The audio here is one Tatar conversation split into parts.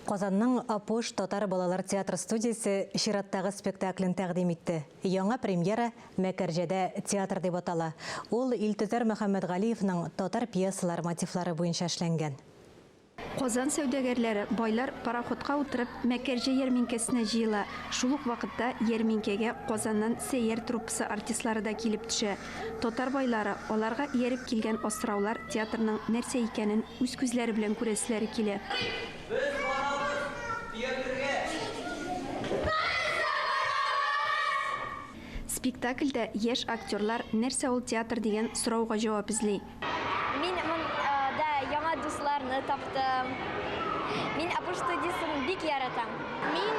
Казанның Апуш татар балалар театры студиясе чираттагы спектаклен тәкъдим итте. Яңа премьера Мәкәрҗәдә театр дип атала. Ул Илтөзәр Мөхәммәтгалиевның татар пьесалары мотивлары буенча эшләнгән. Казан сәүдәгәрләре, байлар пароходка утырып Мәкәрҗә ярминкәсенә җыела. Шул ук вакытта ярминкәгә Казаннан Сәйяр труппасы артистлары да килеп төшә. Татар байлары, аларга ияреп килгән асраулар театрның нәрсә икәнен үз күзләре белән күрәселәре килә. Без барабыз төякләргә! Без дә барабыз! Спектакльдә яшь актерлар нәрсә ул театр дигән сорауга җавап эзли. Мин монда яңа дусларны таптым. Мин Апуш студиясен бик яратам. Мин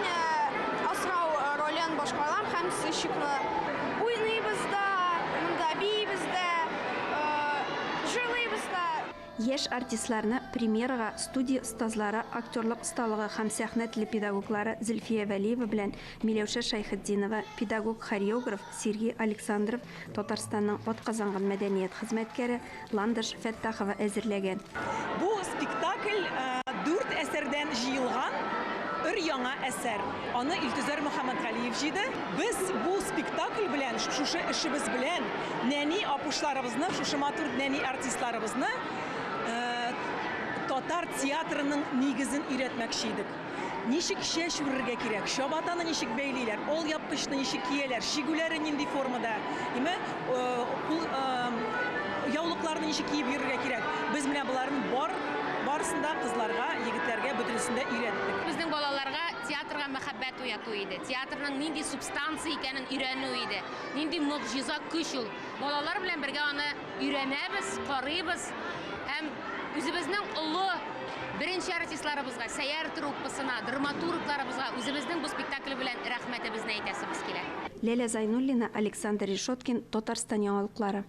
асрау ролен башкарам һәм сыщикны. Уйныйбыз да, монда биибез дә, җырлыйбыз да. Яшь артистларны премьерага студия остазлары, актерлык осталыгы һәм сәхнә теле педагоглары Зөлфия Вәлиева белән Миләүшә Шәйхетдинова, педагог-хореограф Сергей Александров, Татарстанның атказанган мәдәният хезмәткәре Ландыш Фәттахова әзерләгән. Бу спектакль дүрт әсәрдән җыелган өр-яңа әсәр. Аны Илтөзәр Мөхәммәтгалиев җыйды. Без бу спектакль белән, шушы эшебез белән нәни апушларыбызны, шушы матур нәни артистларыбызны татар театрының нигезен өйрәтмәкче идек. Ничек чәч үрергә кирәк, чабатаны ничек бәйлиләр, алъяпкычны ничек кияләр, чигүләре нинди формада, име, кул яулыкларны ничек киеп йөрергә кирәк. Без менә боларның бар барысын да кызларга, егетләргә бөтенесен дә өйрәттек. Безнең балаларга театрга мәхәббәт уяту иде, театрның нинди субстанция икәнен өйрәнү иде, нинди могҗиза көч ул. Балалар белән бергә аны өйрәнәбез, карыйбыз һәм үзебезнең олы беренче артистларыбызга, Сәйяр труппасына, драматургларыбызга үзебезнең бу спектакль белән рәхмәтебезне әйтәсебез килә. Ләлә Зайнуллина, Александр Решеткин, Татарстан яңалыклары.